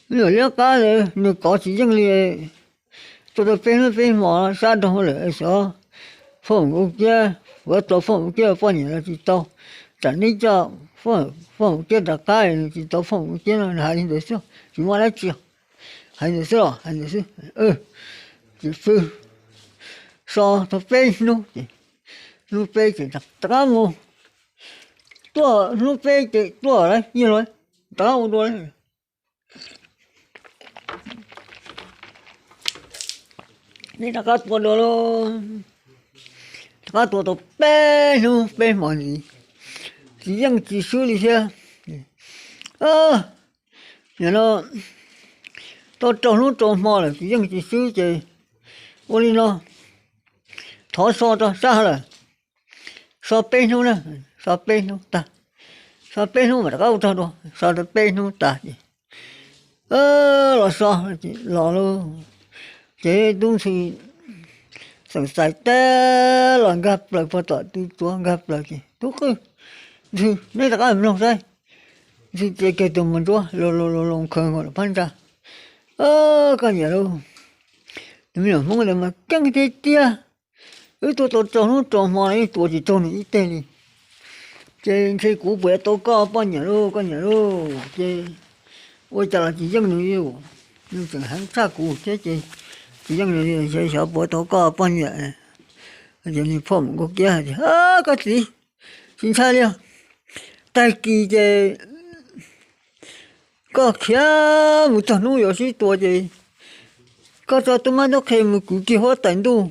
me nyuam liab qab ntawd nws kov tsis yeej li, tua tau peb hnub peb hmo sab nraud lawm, xyov phauj Mus Kub Kiab, kuv tua phauj Mus Kub Kiab poj niam los tsis tau, tsam neb coj Faj Hauv Kiab rov qab, nws tsis tau Faj Hauv Kiab no, nws hais li ntawd xwb, tsis muaj dab tsi. Hais ntawd xwb los hais ntawd xwb. Ces pw so tau peb hnub ces hnub peb ces rov qab mus tuaj, hnub peb ces tuaj lawm, yog lawm, rov qab ua dua lawm. Neb rov qab tua dua lauj, rov qab tua tau peb hnub peb hmo ntxiv, tsis yeej tsis swb li thiab. Yog no tau rau hnub rau hmo lawm tsis yeej tsis swb ces ua li no, thov so rau sab lawm, so peb hnub na, so peb hnub tag, so peb hnub mam rov qab ua rog dua, so rau peb hnub tag ces los so, los lauj. Ces tub ntxhw Xeem Xais teb los nkag plaws puag tom tub tsuab, nkag plaws ces, tub qwj, ntxhw, neb rov qab mloog saib. Ntxhw txiav kiag tus mos ntsuab lo lo lo lo khawg nkaus lawm phab ntsa. Koj niam lauj, tus me nyuam Hmoob ntawd mas keej tiag tiag. Wb tuaj tau rau hnub rau hmo los yeej tua tsis raug nws ib teg li. Ces ntshe kuv puas yuav tau koj poj niam lauj, koj niam lauj. Ces ua cas los tsis yeej nws li, nws tseem heev tshaj kuv thiab ces tsis yeej nws li, xyov puas yuav tau koj poj niam. Ces nws phauj Mus Nkauj Kiab hais tias, koj txiv, tsis ntshai li os. Tag kis ces koj khiav mus txog hnub yuav sib tua ces koj tso tub mab tub qhe mus kwv kiag huab tais ntuj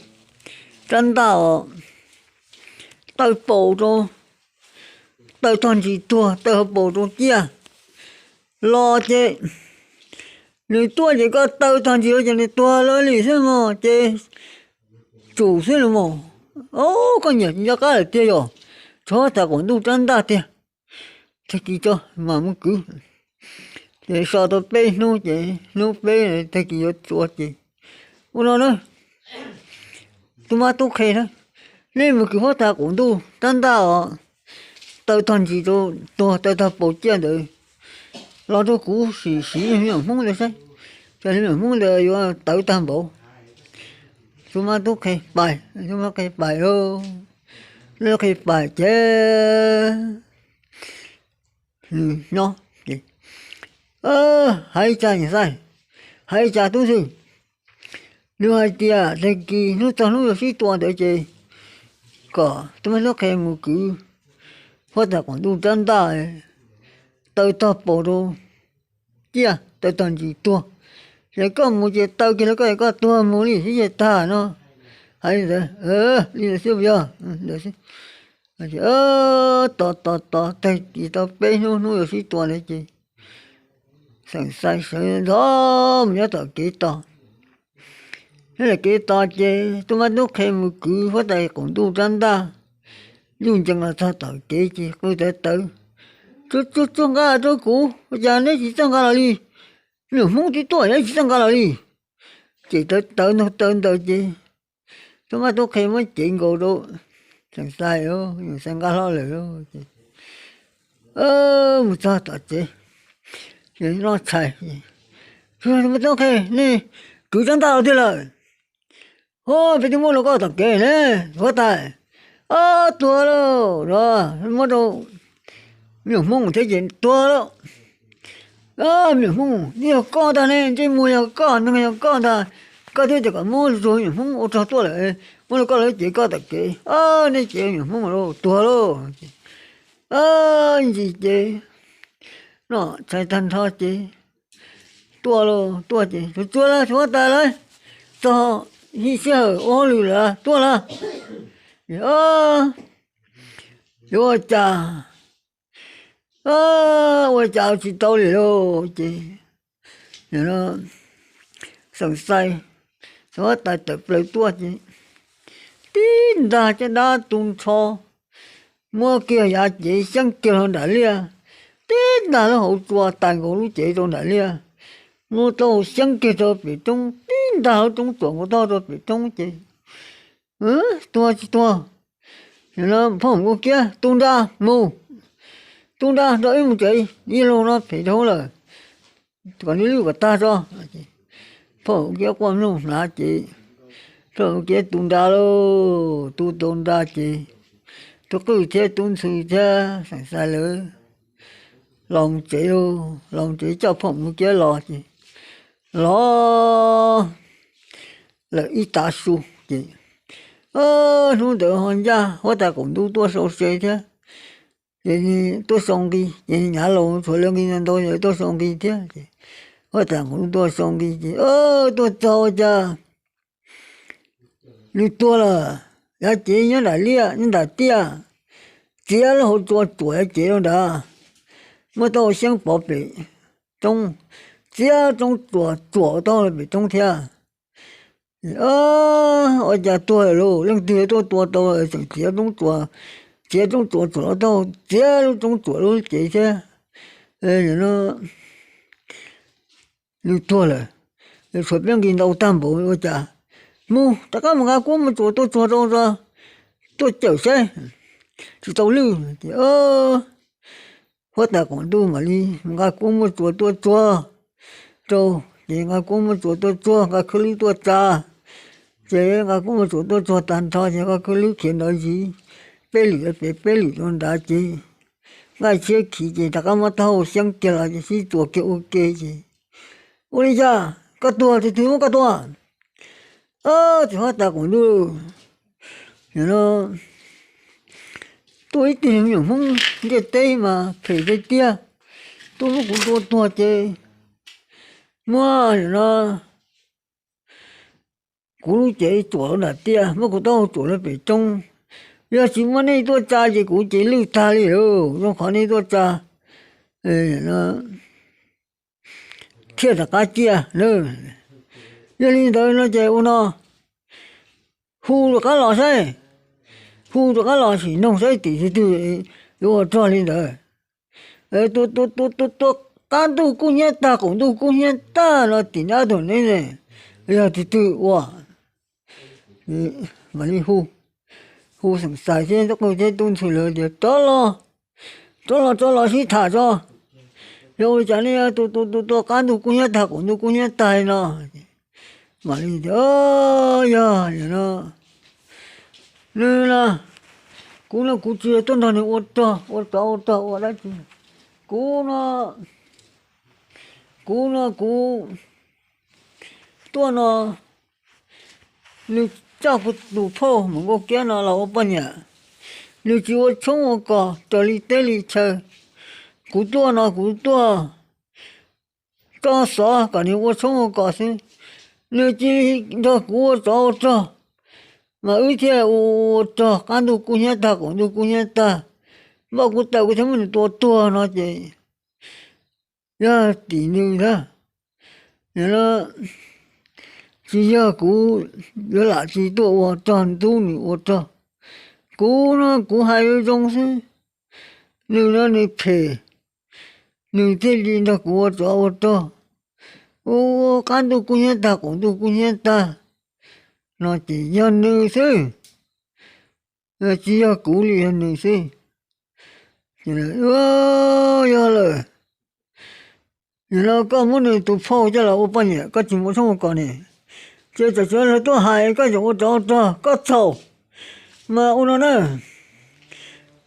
rab ntaj os, taw paus rau, taw tog ntsis tuag, taw hauv paus rau ciaj los ces nws tuaj ces koj taw tog ntsis rau ces nws tuag lawm li xwb mog ces tsum xwb los mas. Au, koj niam tsis nco qab lawm tiag yog, tso huab tais qaum ntuj rab ntaj tiag. Tag kis tso mam mus kwv. Ces so tau peb hnub ces hnub peb tag kis yuav tua ces ua no na, tub mab tub qhe na, nej mus kwv huab tais qaum ntuj rab ntaj os, taw tog ntsis rau tuag, taw tog paus ciaj ntawd los rau kuv sim siv me nyuam Hmoob ntawd saib, cas me nyuam Hmoob ntawd yuav tawv tag npaum. Tub mab tub qhe pais, tub mab qhe pais lauj, tub qhe pais ces nws nyob ces hais cas niam xais, hais cas tub ntxhw, nws hais tias tag kis hnub txog hnub yuav sib tua ntawd ces kom tub mab tub qhe mus kwv huab tais qaum ntuj rab ntaj, taw tog paus rau ciaj, taw tog ntsis tuag. Ces koj mus ces taw kiag rau koj, koj tuag mus li xwb ces tag no. Hais li ntawd, li ntawd xwb puas yog? Ntawd xwb. Tos tos tos tag kis tau peb hnub, hnub yuav sib tua ntawd ces Xeem Xais sawv ntxov mus nyob tom kev tos. Nyob tom kev tos ces tub mab tub qhe mus kwv huab tais qaum ntuj rab ntaj, yuj ncees los txog tom kev ces qw tawv tawv, tsuag tsuag tsuag nqa los rau kuv, ua cas neb tsis txawj nqa los li? Me nyuam Hmoob twb tuaj neb tsis txawj nqa los li. Ces tawv tawv ntaug taw ntawd ces tub mab tub qhe muab cev nkaus rau Xeem Xais, Xeem Xais nqa hlo lawm ces mus txog tom tsev, noj tshais, tub mab tub qhe, nej kwv rab ntaj los tiag lawm? Hov, peb twb muab rau koj tom kev ne, huab tais. Ob, tuag lauj, muab rau me nyuam Hmoob thiab ces tuag lauj. Me nyuam Hmoob, yog koj ntag ne, ntsej muag yog koj, neeg yog koj ntag, koj thiaj tias kom muab rau me nyuam Hmoob ua rog tuaj lawm, muab rau koj lawm ces koj tom kev, ob, nej ces me nyuam Hmoob lauj, tuag lauj. Ntsis ces noj tshais tag nrho ces tuaj lauj, tuaj ces tsuag tsuag lauj, huab tais lauj, txog hli sij hawm ua hauj lwm lawm, tuaj lauj. Yuav ua cas, ua cas tsis tau li lauj ces Xeem Xais, huab tais tawm plaws tuaj ces tib nrag caj dab tu nrho, muab kiag yav cev xyeeb kiag rau nram liaj, tib nrag lub hauv tsua tais nkaus lub cev rau nram liaj, muab taub hau xyeeb kiag rau pem roob, tib nrag lub roob tsuam nkaus taub hau rau pem roob ces tuag tsis tuag. Phauj Mus Nkauj Kiab, tu nra mus, tu nra nrog wb mus tsev, ib lub no phem dhau lawm, kom nws lwj kom tag tso. Phauj Mus Nkauj Kiab quaj mloog hnav ces Phauj Mus Nkauj Kiab tu nra lauj, tu tau nra ces Tub Qwj thiab Tub Ntxhw thiab Xeem Xais lawv los tsev, los tsev coj phooj ywg kiab los ces los lawm ib tav su ces hnub ntawd ho ncaj huab tais qaum ntuj tuaj sau se thiab. Ces nws tuaj sau nqi ces nws hnyav los tshuav lawv nqi ntau ntau ces tuaj sau nqi thiab ces huab tais qaum ntuj tuaj sau nqi ces tuaj txog ua cas nws tuag lawm. Yav cev nyob nram liaj nyob nram tiaj, txiav lub hauv tsua tsuam yav cev rau nrad, muab taub hau xyeeb pov pem roob, txiav roob tsuam tsuam taub hau pem roob thiab. Ua cas tuag lawm lauj, leej twg tuaj tua tau tseem txiav roob tsuam, txiav roob tsuam tsuam taub hau, txiav lub roob tsuam lub cev thiab. Nws tuag lawm, tshuav peb nqi ntau tag npaum ua cas, mus rov qab mus nqa kuab muaj tsuas tuaj tsuag rau, tuaj cawm saib, tsis tau lwj ces huab tais qaum ntuj mam li nqa kuab muaj tsuas tuaj tsuag rau, ces nqa kuab muaj tsuas tuaj tsuag, nqa khwb lwb tuaj tsa, ces nqa kuab muaj tsuas tuaj tsuag tag nrho ces nqa khwb lwb khiav nrov zis, peb lwm pem peb lwm rau nrad ces nqaij tshiab khiv ces rov qab muab taub hau xyeeb kiag los ces sib txuas kiag ua ke ces, ua li cas koj tuag, tus twg muab koj tua? Ces huab tais qaum ntuj, tuaj ib tug me nyuam Hmoob ntiaj teb mas phem tiag tiag, tuaj muab kuv tua tuag ces muab no kuv lub cev tsuam nram tiaj, muab kuv taub hau tsuam lawm pem roob. Yog tsis muab nej tuaj tsa ces kuv ces lwj tag li lauj, zoo qhov nej tuaj tsa thiaj rov qab ciaj. Yog li ntawd no ces ua no, hu rov qab los saib, hu rov qab los sim noog saib tim tus twg yuav ua rog li ntawd. Tua tua tua tua tua qab ntuj kub hnyiab tag, qaum ntuj kub hnyiab tag no tim nab tus neb ne, yog tus twg ua? Mam li hu, hu Xeem Xais thiab Tub Qwj thiab Tub Ntxhw lawv tias rov los, rov los rov los sib tham tso. Yog ua li cas nej tua tua tua tua qab ntuj kub hnyiab tag, qaum ntuj kub hnyiab tag li no? Mam li tias yog no, nws no, kuv no kuv tsis yog tuaj nrog nws ua rog ua tsov ua rog ua dab tsi. Kuv no, kuv no kuv tuaj no, nws coj kuv tus phauj Mus Nkauj Kiab no los ua poj niam, nws tsis ua tshoob ua kos raws li teb li chaw. Kuv tuaj no kuv tuaj tso xov kom nws ua tshoob ua kos xwb, nws cia li nrog kuv ua tsov ua rog, mas wb thiaj ua ua rog qab ntuj kub hnyiab tag, qaum ntuj kub hnyiab tag, npaj kuv tawm kuv thiaj muab nws tua tuag no ces yog tim nws ntag. Tsis yog kuv yuav lam tsis tuaj ua rog ntxub nws ua rog. Kuv no kuv hais zoo zoo xwb, nws no nws phem, nws thiaj li nrog kuv ua tsov ua rog, ua qab ntuj kub hnyiab tag qaum ntuj kub hnyiab tag no ces yog nws xwb, tsis yog kuv li, yog nws xwb. Yog lawm, yog no koj muab nws tus phauj coj los ua poj niam, koj tsis mus ua tshoob ua kos ne, ces tsam tsev lawv tuaj hais koj tseem ua tsov ua rog, koj txhaum. Mas ua no na,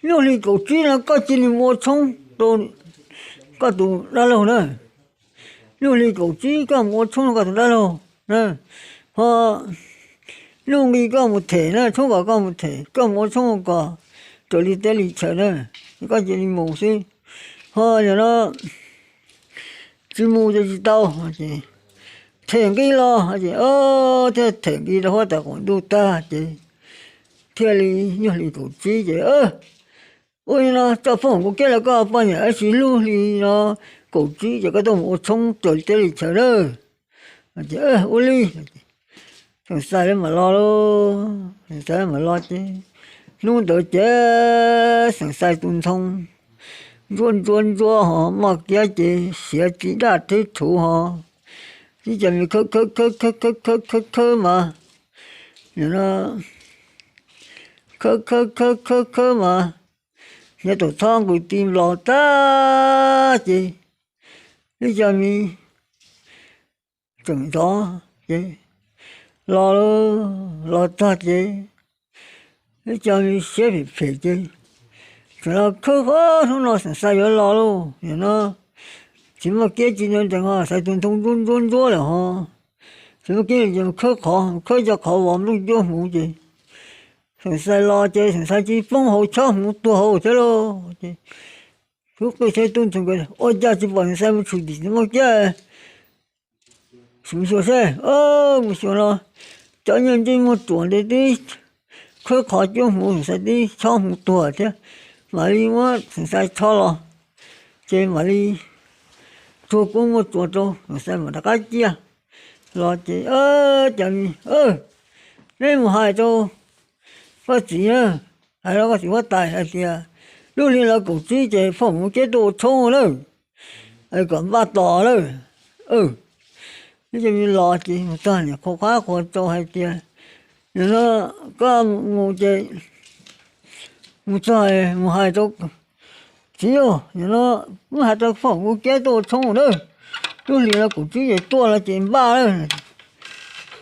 nyuj hli kaum tsib no koj cia li mus ua tshoob rau koj tus dab laug na. Nyuj hli kaum tsib koj mus ua tshoob rau koj tus dab laug na, ho nyuj nqi koj mus them na, tshoob kos koj mus them, koj mus ua tshoob ua kos raws li teb li chaw na, koj cia li mus xwb. Ho yog no tsis mus ces tsis tau, them nqi los ces thiaj them nqi rau huab tais qaum ntuj tag ces thiaj li nyuj hli kaum tsib ces ua li no, coj phooj ywg kiag los koj poj niam, tab sis nyuj hli no kaum tsib ces koj tuaj mus ua tshoob raws li teb li chaw na. Ces ua li, Xeem Xais lawv mam los lauj, Xeem Xais lawv mam los ces hnub ntawd ces Xeem Xais tus ntxhoo ntsuab ntsuab ntsuab ho Nkauj Kiab ces siav txiv daj theb rhuv ho, ib co me khawb khawb khawb khawb khawb khawb khawb khawb mas, khawb khawb khawb khawb khawb mas, nyob tus txhob nqus ti nplos tag ces ib co me tseem ntxov ces los, los txog ces Ib co me siab phem phem ces txawm los khawb qhov hnub no Xeem Xais yuav los lauj, nim no tsis muaj kiab tsis nco ntsoov ho xaiv tus ntoo ntsuab ntsuab ntsuab lawm ho. Tsis muaj kiab ces khawb qhov, khawb cov qhov vos nplooj cuab hmuv ces Xeem Xais los ces Xeem Xais tsis poob hauv chob hmuv tuag hauv thiab lauj ces tub qij thiab tub ntxhais nkawd ua cas tsis pom Xeem Xais mus tshwm tim tsis muaj kiab. Mus xyuas seb, mus xyuas no cov nyuj ntsej muag ruam nti tib khawb qhov cuab hmuv Xeem Xais tib chob hmuv tuag thiab. Mam li muab Xeem Xais rho los ces mam li tsuag kub muaj tsuas rau Xeem Xais mam rov qab ciaj los ces cov, neb mus hais rau koj txiv na, hais rau koj txiv huab tais hais tias lub hli los kaum tsib ces phauj mus kiab tuaj ua tshoob lawm, es kom npaj tos lawm. Ib co me los ces mus txog niam qhuas qab qhuas rau hais tias, nim no koj mus ces mus txog mus hais rau txiv, nim no muab hais rau phauj mus kiab tuaj ua tshoob na, lub hli los kaum tsib ces tuaj los ces npaj lawm.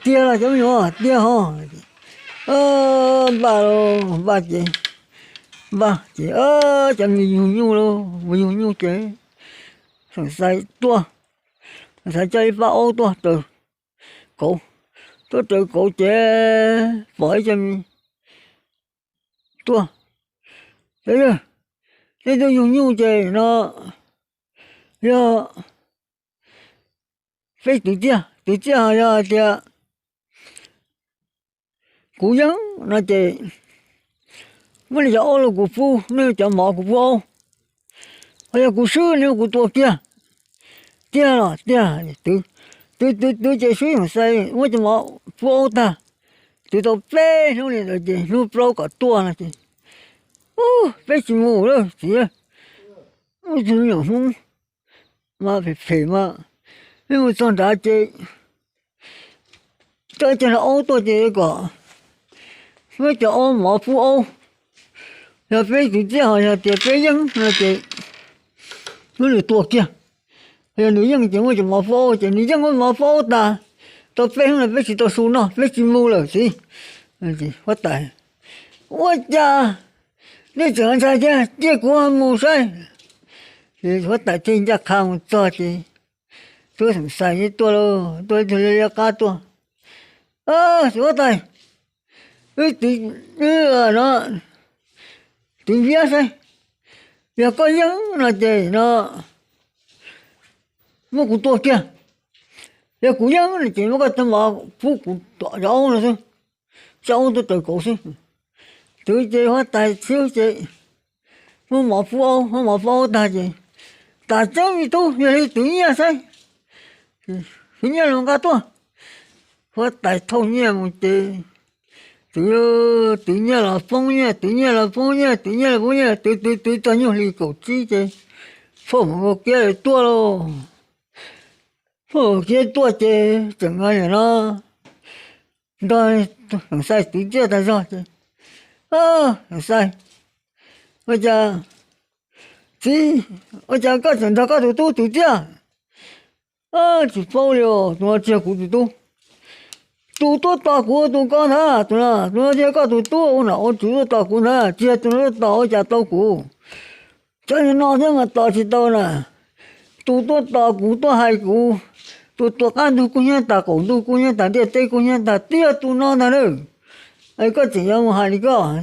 Tiag los cov me nyuam, tiag ho. Npaj, npaj ces, npaj ces cov me yug nyuj lauj, mus yug nyuj ces Xeem Xais tuaj, Xeem Xais coj ib pab aub tuaj raws kauv, tuaj raws kauv ces pom ib co me tuaj, cov yawg, nej tuaj yug nyuj ces no yog peb tus tiag, tus tiag ho yog hais tias kuv yeej no ces muab nej cov aub los kuv pub, nej cov mov kuv pub aub, ho yog kuv swb nej muab kuv tua kiag. Tiag los tiag, twv, twv, twv ces swb Xeem Xais muab cov mov pub aub tag, twv tau peb hnub li ntawd ces hnub plaub kom tuaj no ces peb tsis mus lawm txiv, ib tug me nyuam Hmoob mas phem phem mas, peb mus txog nrad ces coj ib co aub tuaj ces kom muab cov aub mov pub aub, yog peb tus tiag ho yog tias peb yeej no ces muab nws tua kiag. Yog nws yeej ces muab cov mov pub aub, ces nws yeej muab mov pub aub tas, tau peb hnub no peb tsis tau su noj peb tsis mus lawm txiv. Huab tais, ua cas nej tseem ntshai thiab, cia kuv mus saib. Ces huab tais thiaj ncaj qha mus txog ces tub Xeem Xais tuaj lauj, tuaj ib tug liab liab qab tuaj. Huab tais, wb twv, wb no twv viab saib, yog koj yeej no ces no muab kuv tua kiag, yog kuv yeej no ces muab koj cov mov pub kuv tom cov aub no xwb, coj aub tuaj raws kauv xwb. Twv ces huab tais txhiab ces muab mov pub aub, muab mov pub aub tag ces tas tseeb me tub, yog li twv nyiaj saib, twv nyiaj los nqa tuaj. Huab tais thauj nyiaj mus ces twv, twv nyiaj los poob nyiaj, twv nyiaj los poob nyiaj, twv nyiaj los poob nyiaj, twv twv twv txog nyuag hli kaum tsib ces phauj mus ua kiab tuaj lauj. Phauj mus kiab tuaj ces tseem nim no nrog Xeem Xais twv nyiaj tag zog ces Xeem Xais, ua cas, txiv, ua cas koj tseem nrog koj tus tub twv nyiaj? Tsis paub li os, tus no tsis yog kuv tus tub. Tus tuaj tos kuv ua tus ko ntag, tus no, tus no tsis yog koj tus tub ua nom ua tswv tuaj tos kuv ntag, tsis yog tus no tuaj tos ua cas tau kuv. Cov no thiab mas tos tsis tau na. Tus tuaj tos kuv tuaj hais kuv, tus tuaj qab ntug kub hnyiab tas, qaum ntuj kub hnyiab tas, ntiaj teb kub hnyiab tas twb yog tus no ntag na. Es koj tseem yuav mus hais li koj.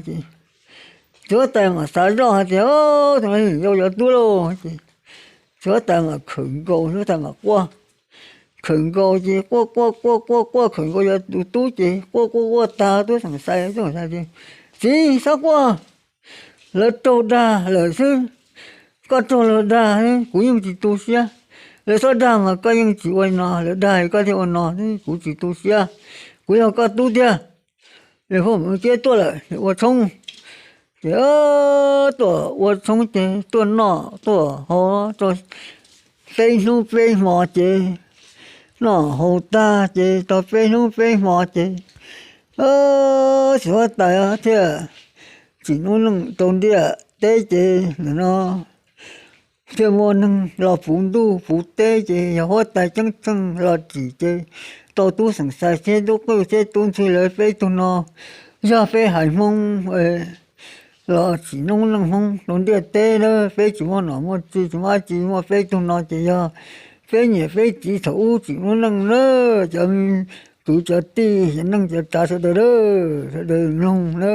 Txiv huab tais mas xav zoj hais tias, tus no yau yuav tub lauj. Txiv huab tais mas khawm nkaus, txiv huab tais mas quaj, khawm nkaus ces quaj quaj quaj quaj quaj khawm nkaus yuav tus tub ces quaj quaj quaj tag tub Xeem Xais, tub Xeem Xais tias, txiv, txhob quaj, lawv raug dag lawm xwb, koj raug lawv dag, kuv yeej tsis tu siab. Lawv txhob dag mas koj yeej tsis ua no, lawv dag koj thiaj ua no, kuv tsis tu siab, kuv yog koj tub tiag. Es phauj mus kiab tuaj lawm, ua tshoob. Ces tuaj ua tshoob ces tuaj noj tuaj haus tau peb hnub peb hmo ces noj haus tag ces tau peb hnub peb hmo ces txiv huab tais thiaj tsim noob neej rau ntiaj teb ces nim no thiaj muaj neeg los puv ntuj puv teb ces yog huab tais ceeb tsheej los tsim ces tau tub Xeem Xais thiab tub Qwj thiab tub Ntxhw lawv peb tug no Yog peb haiv Hmoob los tsim noob neej Hmoob rau ntiaj teb na, peb tsis muaj nom muaj tswv tsis muaj dab tsi, muaj peb tug no ces yog peb niam peb txiv thaum ub tsim noob neej na, cov kwv cov tij, cov neej cov tsav sawv daws, sawv daws mloog na.